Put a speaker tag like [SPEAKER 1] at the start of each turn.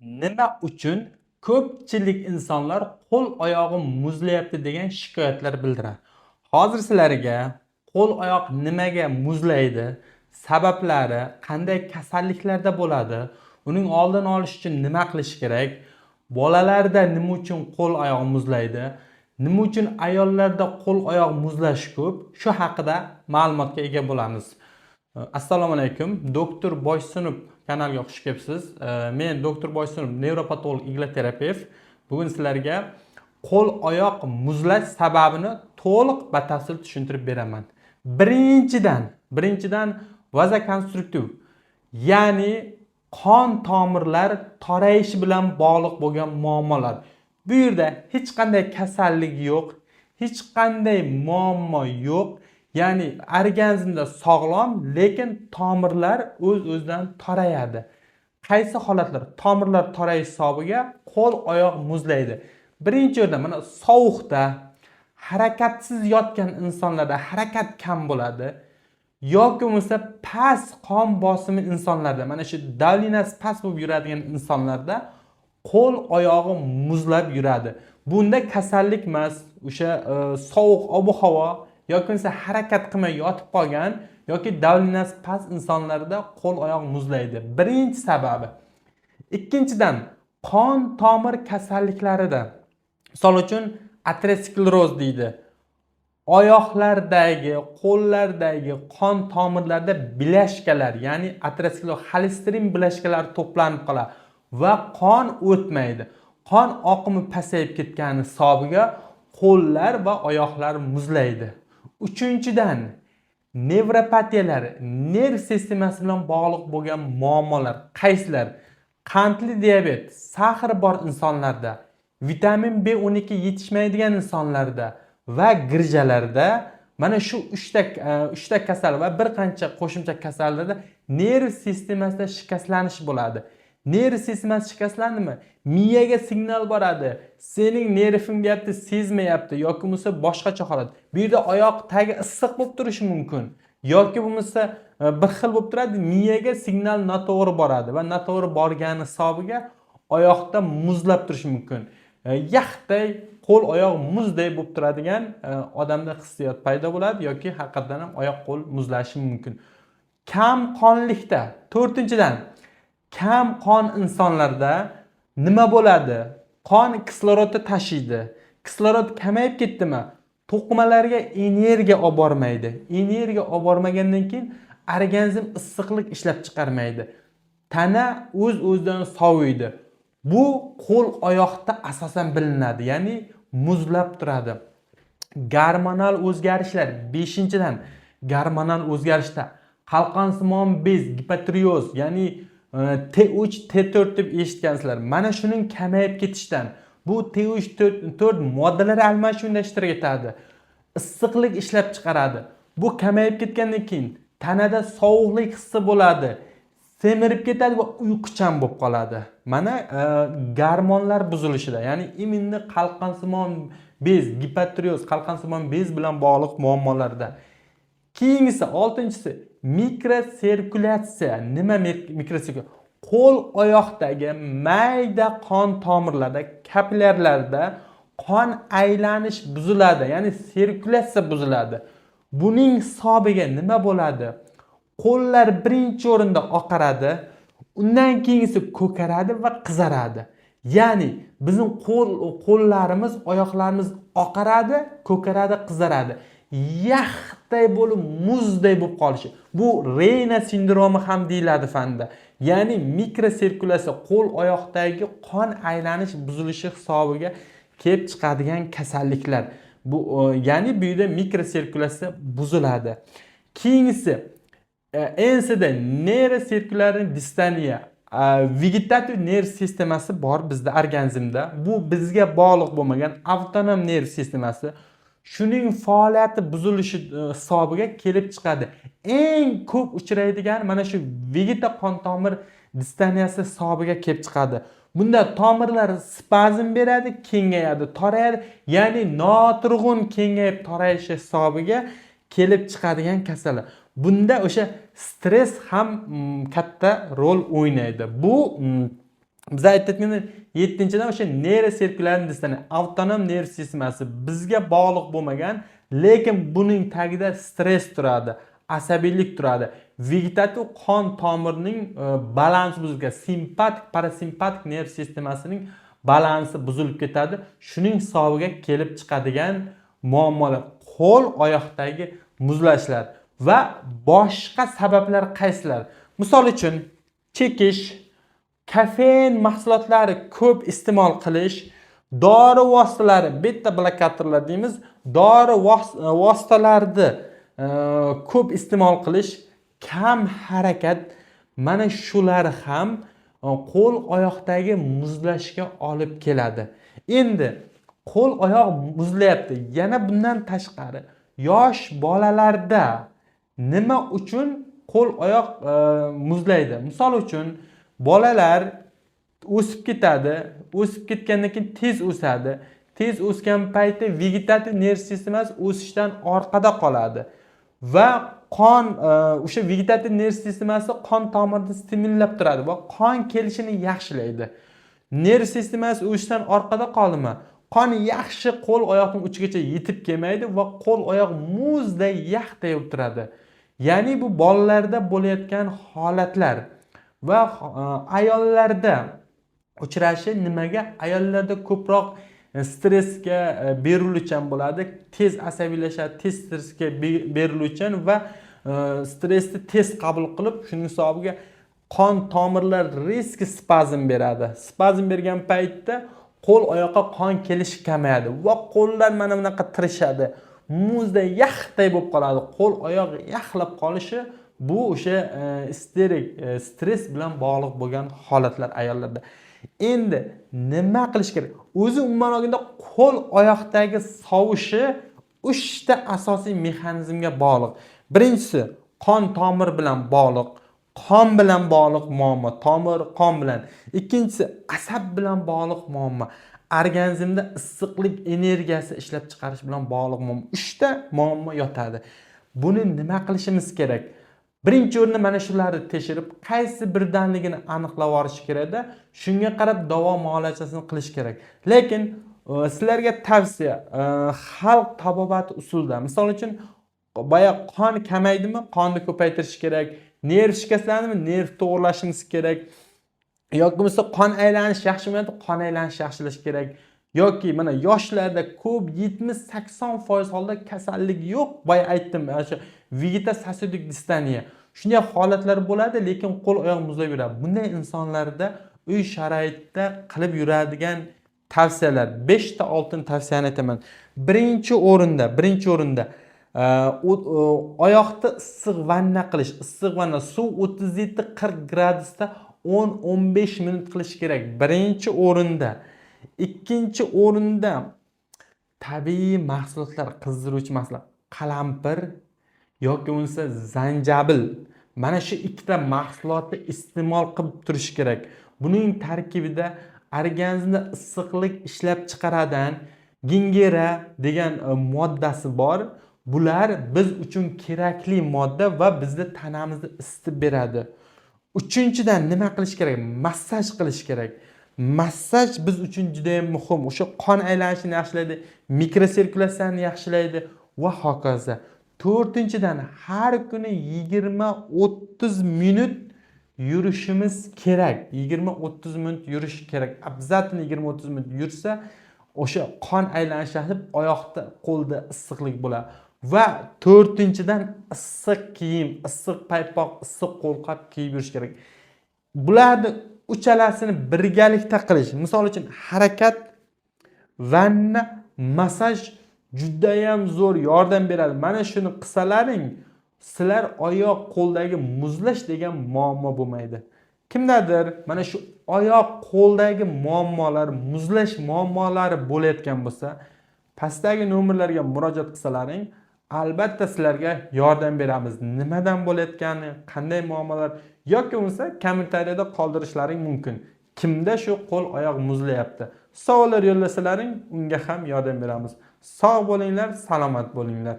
[SPEAKER 1] Nima uchun ko'pchilik insonlar qo'l oyog'im muzlayapti degan shikoyatlar bildiradi? Hozir sizlarga qo'l oyoq nimaga muzlaydi, sabablari, qanday kasalliklarda bo'ladi, uning oldini olish uchun nima qilish kerak, bolalarda nima uchun qo'l oyoq muzlaydi, nima uchun ayollarda qo'l oyoq muzlash ko'p, shu haqida ma'lumotga ega bo'lamiz. Assalomu alaykum, Doktor Boysunov kanaliga xush kelibsiz. Men doktor Boysunov, nevropatolog, igloterapevt. Bugun sizlarga qo'l oyoq muzlash sababini to'liq batafsil tushuntirib beraman. Birinchidan, vazokonstruktiv, ya'ni qon tomirlar torayishi bilan bog'liq bo'lgan muammolar. Bu yerda hech qanday kasallik yo'q, hech qanday muammo yo'q, ya'ni organizmda sog'lom, lekin tomirlar o'z o'zidan torayadi. Qaysi holatlar? Tomirlar torayish hisobiga qo'l oyoq muzlaydi. Birinchi o'rinda mana sovuqda harakatsiz yotgan insonlarda harakat kam bo'ladi yoki bo'lmasa past qon bosimi insonlarda, mana shu давления si past bo'lib yuradigan insonlarda qo'l oyog'i muzlab yuradi. Bunda kasallik emas, o'sha sovuq ob havo yoki bo'lmasa harakat qilmay yotib qolgan yoki давления si past insonlarda qo'l oyoq muzlaydi, birinchi sababi. Ikkinchidan, qon tomir kasalliklarida, misol uchun, ateroskleroz deydi, oyoqlardagi, qo'llardagi qon tomirlarda бляшка lar, ya'ni ateroskleroz, xolesterin бляшка lari to'planib qoladi va qon o'tmaydi. Qon oqimi pasayib ketgani hisobiga qo'llar va oyoqlar muzlaydi. Uchinchidan, nevropatiyalar, nerv sistemasi bilan bog'liq bo'lgan muammolar. Qaysilar? Qandli diabet, сахар bor insonlarda, vitamin B12 yetishmaydigan insonlarda va грыжа larda, mana shu uchta kasal va bir qancha qo'shimcha kasallarda nerv sistemasida shikastlanish bo'ladi. Nerv sistemasi shikastlandimi, miyaga signal boradi: sening nerving, deyapti, sezmayapti yoki bo'lmasa boshqacha holat. Bu yerda oyoq tagi issiq bo'lib turishi mumkin yoki bo'lmasa bir xil bo'lib turadi. Miyaga signal noto'g'ri boradi va noto'g'ri borgani hisobiga oyoqda muzlab turishi mumkin. Yaxday qo'l oyoq muzday bo'lib turadigan odamda hissiyot paydo bo'ladi yoki haqiqatdan ham oyoq qo'l muzlashi mumkin. Kam qonlikda, to'rtinchidan, kam qon insonlarda nima bo'ladi? Qon kislorodni tashiydi. Kislorod kamayib ketdimi, to'qimalarga energiya olib bormaydi. Energiya olib bormagandan keyin organizm issiqlik ishlab chiqarmaydi, tana o'z o'zidan soviydi. Bu qo'l oyoqda asosan bilinadi, ya'ni muzlab turadi. Gormonal o'zgarishlar, beshinchidan, gormonal o'zgarishda qalqonsimon bez gipotireoz, ya'ni T3, T4 deb eshitgansizlar, mana shuning kamayib ketishidan. Bu T3, 4 moddalar almashinuvida ishtirok etadi, issiqlik ishlab chiqaradi. Bu kamayib ketgandan keyin tanada sovuqlik hissi bo'ladi, semirib ketadi va uyquchan bo'lib qoladi. Mana gormonlar buzilishida, ya'ni именно qalqonsimon bez gipotireoz, qalqonsimon bez bilan bog'liq muammolarda. Keyingisi, oltinchisi, mikrosirkulyatsiya. Nima mikrosirkulyatsiya? Qo'l oyoqdagi mayda qon tomirlarda, kapillyarlarda qon aylanish buziladi, ya'ni sirkulyatsiya buziladi. Buning hisobiga nima bo'ladi? Qo'llar birinchi o'rinda oqaradi, undan keyingisi ko'karadi va qizaradi. Ya'ni bizning qo'llarimiz, oyoqlarimiz oqaradi, ko'karadi, qizaradi, yaxday bo'lib, muzday bo'lib qolishi. Bu Reyna sindromi ham deyiladi fanda. Ya'ni mikrosirkulyatsiya, qo'l oyoqdagi qon aylanish buzilishi hisobiga kelib chiqadigan kasalliklar bu. Ya'ni bu yerda mikrosirkulyatsiya buziladi. Keyingisi, НЦД, нейроциркуляторная дистония, vegetativ nerv sistemasi bor bizda organizmda. Bu bizga bog'liq bo'lmagan avtonom nerv sistemasi, shuning faoliyati buzilishi hisobiga kelib chiqadi. Eng ko'p uchraydigan mana shu vegeta qon tomir distoniyasi hisobiga kelib chiqadi. Bunda tomirlar spazm beradi, kengayadi, torayadi, ya'ni noturg'un kengayib torayishi hisobiga kelib chiqadigan kasallik. Bunda o'sha stress ham katta rol o'ynaydi. Bu Biz aytayotganda yettinchidan o'sha нейроциркуляторный дистония, avtonom nerv sistemasi bizga bog'liq bo'lmagan, lekin buning tagida stress turadi, asabiylik turadi, vegetativ qon tomirining balansi buzilgan, simpatik parasimpatik nerv sistemasining balansi buzilib ketadi. Shuning hisobiga kelib chiqadigan muammolar qo'l oyoqdagi muzlashlar. Va boshqa sabablar qaysilar? Misol uchun, chekish, kofein mahsulotlari ko'p iste'mol qilish, dori vositalari, beta blokatorlar deymiz, dori vositalarini ko'p iste'mol qilish, kam harakat, mana shular ham qo'l oyoqdagi muzlashga olib keladi. Endi qo'l oyoq muzlayapti. Yana bundan tashqari, yosh bolalarda nima uchun qo'l oyoq muzlaydi? Misol uchun, bolalar o'sib ketadi, o'sib ketgandan keyin tez o'sadi. Tez o'sgan paytda vegetativ nerv sistemasi o'sishdan orqada qoladi va qon o'sha vegetativ nerv sistemasi qon tomirini stimullab turadi va qon kelishini yaxshilaydi. Nerv sistemasi o'sishdan orqada qoldimi, qon yaxshi qo'l oyoqning uchigacha yetib kelmaydi va qo'l oyoq muzday, yaxday bo'lib turadi. Ya'ni bu bolalarda bo'layotgan holatlar. Va ayollarda uchrashi nimaga? Ayollarda ko'proq stressga beriluvchan bo'ladi, tez asabiylashadi, tez stressga beriluvchan va stressni tez qabul qilib, shuning hisobiga qon tomirlar резкий spazm beradi. Spazm bergan paytda qo'l oyoqqa qon kelishi kamayadi va qo'llar mana bunaqa tirishadi, muzday, yaxday bo'lib qoladi. Qo'l oyoq yaxlab qolishi bu o'sha isterik stress bilan bog'liq bo'lgan holatlar ayollarda. Endi nima qilish kerak o'zi? Umuman olganda, qo'l oyoqdagi sovishi uchta asosiy mexanizmga bog'liq. Birinchisi qon tomir bilan bog'liq, qon bilan bog'liq muammo, tomir qon bilan. Ikkinchisi asab bilan bog'liq muammo, organizmda issiqlik energiyasi ishlab chiqarish bilan bog'liq muammo. Uchta muammo yotadi. Buni nima qilishimiz kerak? Birinchi o'rinda mana shularni tekshirib, qaysi birdanligini aniqlab olish kerakda, shunga qarab davo muolajasini qilish kerak. Lekin sizlarga tavsiya, xalq tabobati usulida, misol uchun, boya qon kamaydimi, qonni ko'paytirish kerak, nerv shikastlandimi, nerv to'g'irlashimiz kerak yoki bo'lmasa qon aylanishi yaxshi bo'lmayapti, qon aylanishi yaxshilash kerak. Yoki mana yoshlarda ko'p, 70-80% holda kasallik yo'q, boya aytdim, ana shu вегетососудистая distoniya, shunday holatlar bo'ladi, lekin qo'l oyoq muzlab yuradi. Bunday insonlarda uy sharoitida qilib yuradigan tavsiyalar, beshta oltin tavsiyani aytaman. Birinchi o'rinda oyoqda issiq vanna qilish. Issiq vanna, suv 37-40 gradusda 10-15 minut qilish kerak birinchi o'rinda. Ikkinchi o'rinda tabiiy mahsulotlar, qizdiruvchi mahsulot, qalampir yoki bo'lmasa zanjabil, mana shu ikkita mahsulotni iste'mol qilib turish kerak. Buning tarkibida organizmda issiqlik ishlab chiqaradigan gingera degan moddasi bor. Bular biz uchun kerakli modda va bizni tanamizni isitib beradi. Uchinchidan nima qilish kerak? Massaj qilish kerak. Massaj biz uchun juda yam muhim, o'sha qon aylanishini yaxshilaydi, mikrosirkulyatsiyani yaxshilaydi va hokazo. To'rtinchidan, har kuni 20-30 minut yurishimiz kerak. 20-30 minut yurish kerak обязательно. 20-30 minut yursa, o'sha qon aylanishi yaxshilab, oyoqda, qo'lda issiqlik bo'ladi. Va to'rtinchidan, issiq kiyim, issiq paypoq, issiq qo'lqop kiyib yurish kerak. Bularni uchalasini birgalikda qilish, misol uchun, harakat, vanna, massaj judayam zo'r yordam beradi. Mana shuni qilsalaring, sizlar oyoq qo'ldagi muzlash degan muammo bo'lmaydi. Kimdadir mana shu oyoq qo'ldagi muammolar, muzlash muammolari bo'layotgan bo'lsa, pastdagi nomerlarga murojaat qilsalaring, albatta sizlarga yordam beramiz. Nimadan bo'layotgani, qanday muammolar, yoki bo'lmasa kommentariyada qoldirishlaring mumkin, kimda shu qo'l oyoq muzlayapti. Savollar yo'llasalaring, unga ham yordam beramiz. Sog' bo'linglar, salomat bo'linglar.